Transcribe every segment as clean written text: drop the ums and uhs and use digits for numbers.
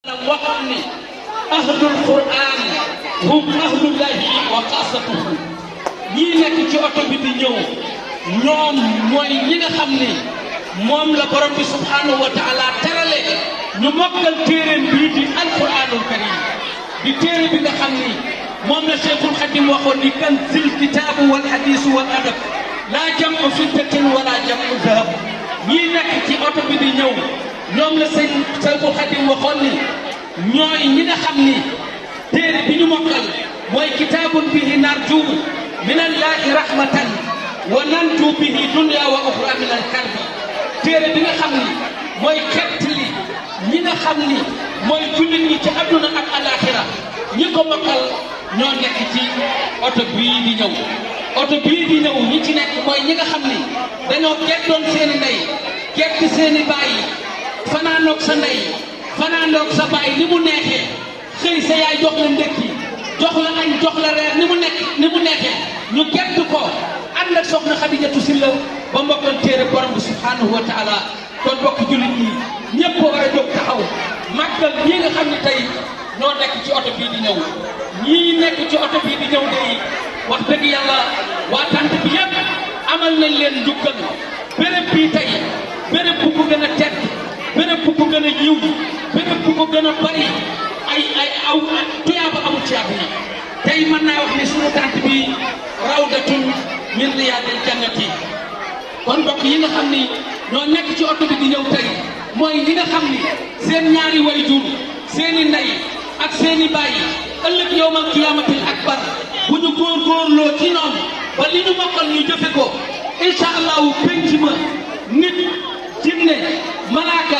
waxoon ni ahlul quran hum ahlullahi wa xaasatuhu ñii nekk ci oto bi di ñëw ñoom mooy ñi nga xam ni moom la borom bi subhanahu wa taala terale ñu mokkal téeréem bii di alquranul karim di téere bi nga xam ni moom la Cheikhul Khadim waxoon ni kanzil kitaabu wal hadisu wal adab laa jamu fiddatin wala jamu zahab ñii nekk ci oto bi di ñëw ñoom la Cheikhul Khadim waxoon ni ñooy ñi nga xam ni téere bi ñu mokkal mooy kitaabun bihi narju min allahi rahmatan wa nanju bihi dunya wa ukhra min al karbi téere bi nga xam ni mooy xettali ñi nga xam ni mooy jullit ñi ci adduna ak alaxira ñi ko mokkal ñoo nekk ci oto bii di ñëw oto bii di ñëw ñi ci nekk mooy ñi nga xam ni dañoo geddoon seeni ndey gedd seeni baay fanaanoog sa ndey fanaanoog sa baay ni mu neexee xëy sa yaay jox la ndekki jox la añ jox la reer ni mu neexee ñu gedd ko ànd ak soxna Xadijatu Silla ba mbokkal téere borom bi subhanahu wa taala kon bokk jullit ñi ñëpp war a jóg taxaw màggal ñii nga xam ne tey ñoo nekk ci oto bii di ñëw ñii nekk ci oto bii di ñëw day wax dëgg yàlla waa tant bi yëpp amal nañ leen njukkal béréb bii tey béréb bu ko gën a tedd béréb bu ko gën a yiw béréb bu ko gën a bari ay aw tuyaaba amul ci àdduna tey mën naa wax ni sunu tant bi rawdatun min riyaadil jannati kon mbokk yi nga xam ni ñoo nekk ci oto bi di ñëw tey mooy ñi nga xam ni seen ñaari wayjur seeni ndey ak seeni baay ëllëg yawmal qiyaamatil akbar bu ñu góorgóorloo ci ñoom ba li ñu mokkal ñu jëfe ko incha allahu penc ma nit jinne malaaka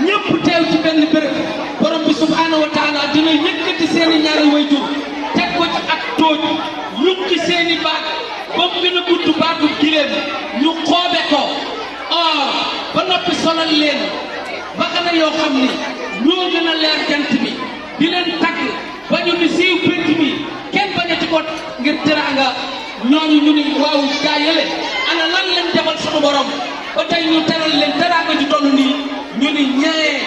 ñëpp teew ci benn béréb borom bi subhaanahu wa taala dina yëkkati seeni ñaari wayjur teg ko ci ak tooj yukki seeni baat ba mu gën a gudd baatu gileem ñu xoobe ko or ba noppi solal leen ba xana yoo xam ni ñoo gën a leer jant bi di leen tagg ba ñu ni siiw pénc bi kenn bañati ko ngir teraanga ñooñu ñu ni waaw gaa yële ana lan leen defal sunu borom ba tey ñu teral leen teraanga ju toll nii ñu ni ñee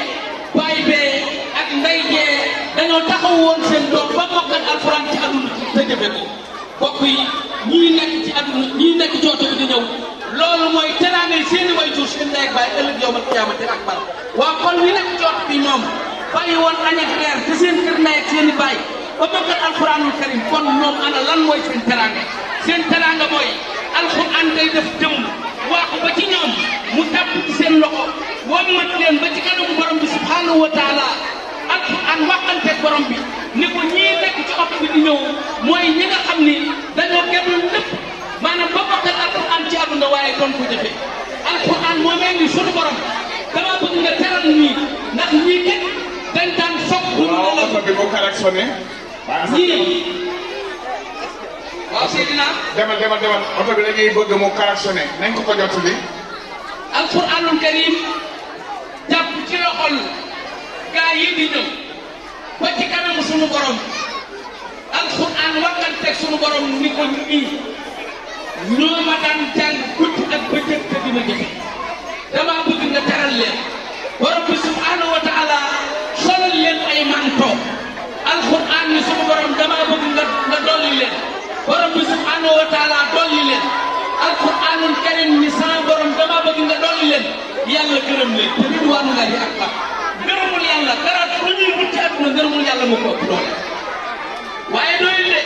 baay bee ak ndey jee dañoo taxaw woon seen doom ba mokkal alxuraan ci àdduna te jëfe ko bokk yi ñii nekk ci àdduna ñii nekk ci oto bi di ñëw loolu mooy teraangay seeni waajur seen ndey ak baay ëllëg yawmal qiyaamatil akbar waaw kon ñi nekk ci oto bi ñoom bàyyi woon añ ak reer te seen kër ndey ak seeni baay ba mokkal alxuraanul karim kon ñoom ana lan mooy seen teraanga mooy alxuraan day def jëm waaxu ba ci ñoom mu tàpp ci seen loxo wommat leen ba ci kanamu borom bi subhanahu wa taala alxuraan waxanteeg borom bi ni ko ñii nekk ci oto bi di ñëw mooy ñi nga xam ni dañoo génnoon lépp maanaam ba mokkal alxuraan ci àdduna waaye doon ko jëfe alxuraan moo mel ni sunu borom dama bëgg nga teral ñii ndax ñii kat dañ daan sopp waaw oto bi mu klaxonné ñii waaw Seydina demal oto bi dañuy bëgg mu klaxonné nañ ko jottali alxuraanul karim jàpp ci loxol gaa yi di ñëw ba ci kanamu sunu borom alxuraan waxanteeg sunu borom ni ko ñii ñoo ma daan jàng guddi ak bëccëg te dina jëfe dama bëgg nga teral leen borom bi subhanahu wa taala solal leen ay manto alxuraan ni sunu borom dama bëgg nga dolli leen borom bi subhanahu wa taala dolli leen alxuraanul karim ni sama borom dama bëgg nga dolli leen yàlla gërëm leen te ridwaanullaahi akbar ngërëmul yàlla dara lu ñuy wut ci àdduna ngërëmul yàlla moo ko ëpp doole waaye doyul de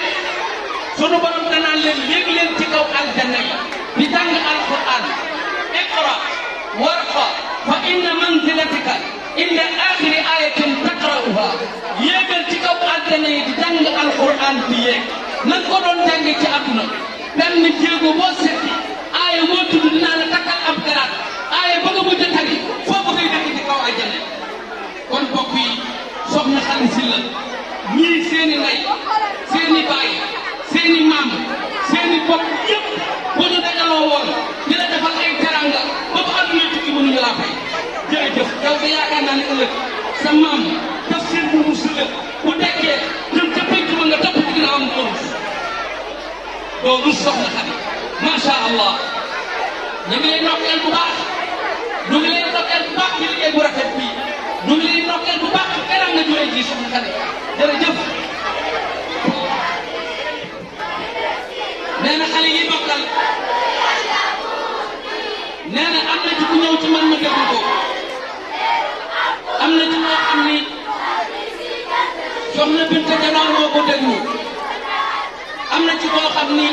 sunu borom danaan leen yéeg leen ci kaw aljanna yi di jàng alquran iqra warqa fa inna manzilatika inda axiri ayatin taqra'uha yéegal ci kaw aljanna yi di jàng alquran di yéeg nan ko doon jànge ci àdduna benn jéego boo seeti aaya boo tudd dinaa la takkal ab garaat aaya ba nga mujj a tari foofu ngay dëkk ci kaw aljanna kon bokk yi soxna Xadi Silla ñii seeni ndey seeni baay seeni maam seeni bopp yëpp bu ñu dajaloo woon di la defal ay teranga ba bu àdduna tukki mënuñu laa fay jërëjëf yow de yaakaar naa ne ëllëg sa maam daf seen bu mu sële bu dekkee jëm ca penc ma nga topp ci ginnaawam ko rus doo rus soxna Xadi macha allah ñu ngi lay ndokkeel bu baax ñu ngi lay ndokkeel bu baax ci liggéey bu rafet bii ñu ngi lay ndokkeel bu baax ci teranga soxna Binta Janaan moo ko déglu am na ci koo xam ni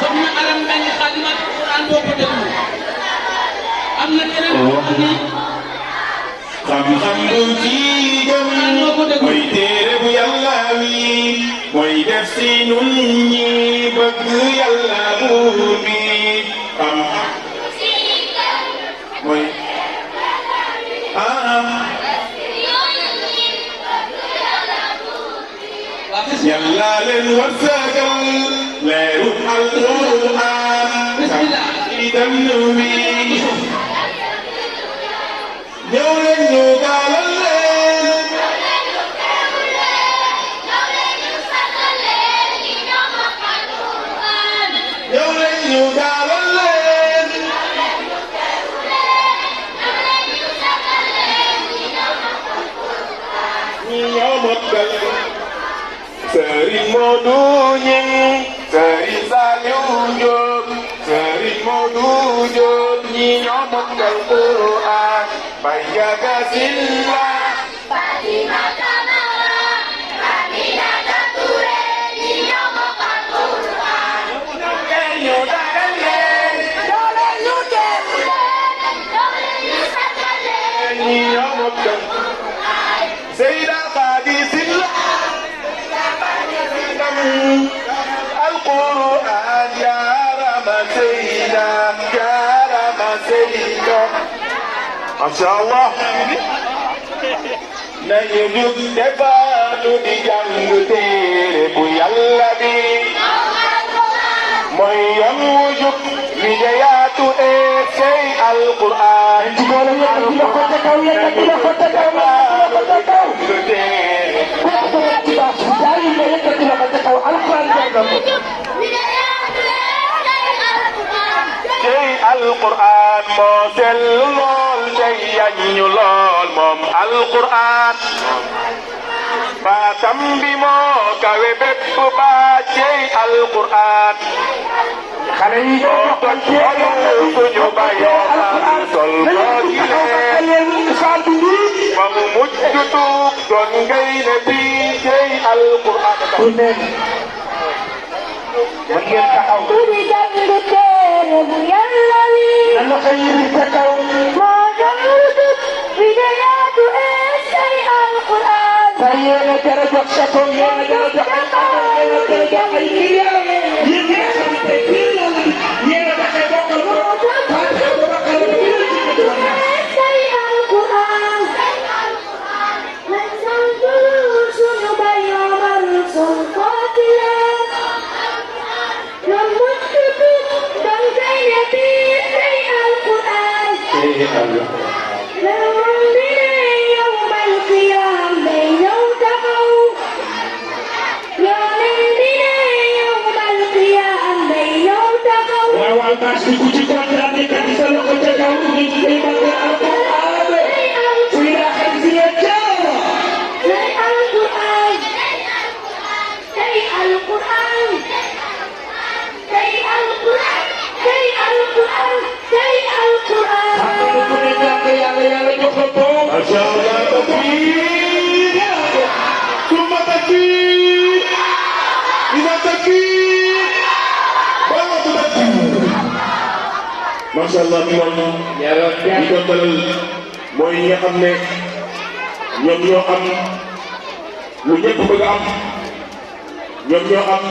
soxna Aram Mbengue Xaadimat Quran moo ko déglu am na keneen koo xam ni xam-xam bu ci gëm mooy téere bu yàlla wi mooy def si nun ñi bëgg yàlla buur bi xam-xam mooy yàlla leen wërsëgal leeru alquran itam nu wi ñëw leen ñu gaalal leen ñëw leen ñu gaalal leen ñi ñoo mokkal Sëriñ Modou Ñing Sëriñ Saliou Diop Sëriñ Modou Diop ñi ñoo mokkal Quran Bay Njaga Silla Fatima Camara Aminata Touré ñi ñoo mokkal Quran ñu dagal leen doole ñu teewu leen doole ñu sagal leen ñi ñoo mokkal Seyda Khady Silla القرآن يا رب سيدا يا رب سيدا ما شاء الله نجيب دفانو دي جنگ تيري بو يالا بي مويام وجوب بداياتو سي القرآن القرآن موسل لول جاي لول موم القرآن فاتم بمو كوي بيب با جاي القرآن خلي كنيو بايو سول مامو مجدو دون غاي نبي جاي القرآن وكيل تحاو أنا خير تكو ما جمرت بدايات إنسي القرآن سيئنا درجة شكو يا درجة حقا يا درجة حقيقية يا درجة يا درجة يوم القيام بينهم تقوا يا ليلنا يوم القيام بينهم تقوا والناس كتير كتير كتير كتير Masya Allah, takbir, semua takbir, kita takbir, banget tu takbir. Masya Allah, tuan, kita bel, mau ini akan nek, nyom am, lu ñepp bëgg am, ñom ñoo am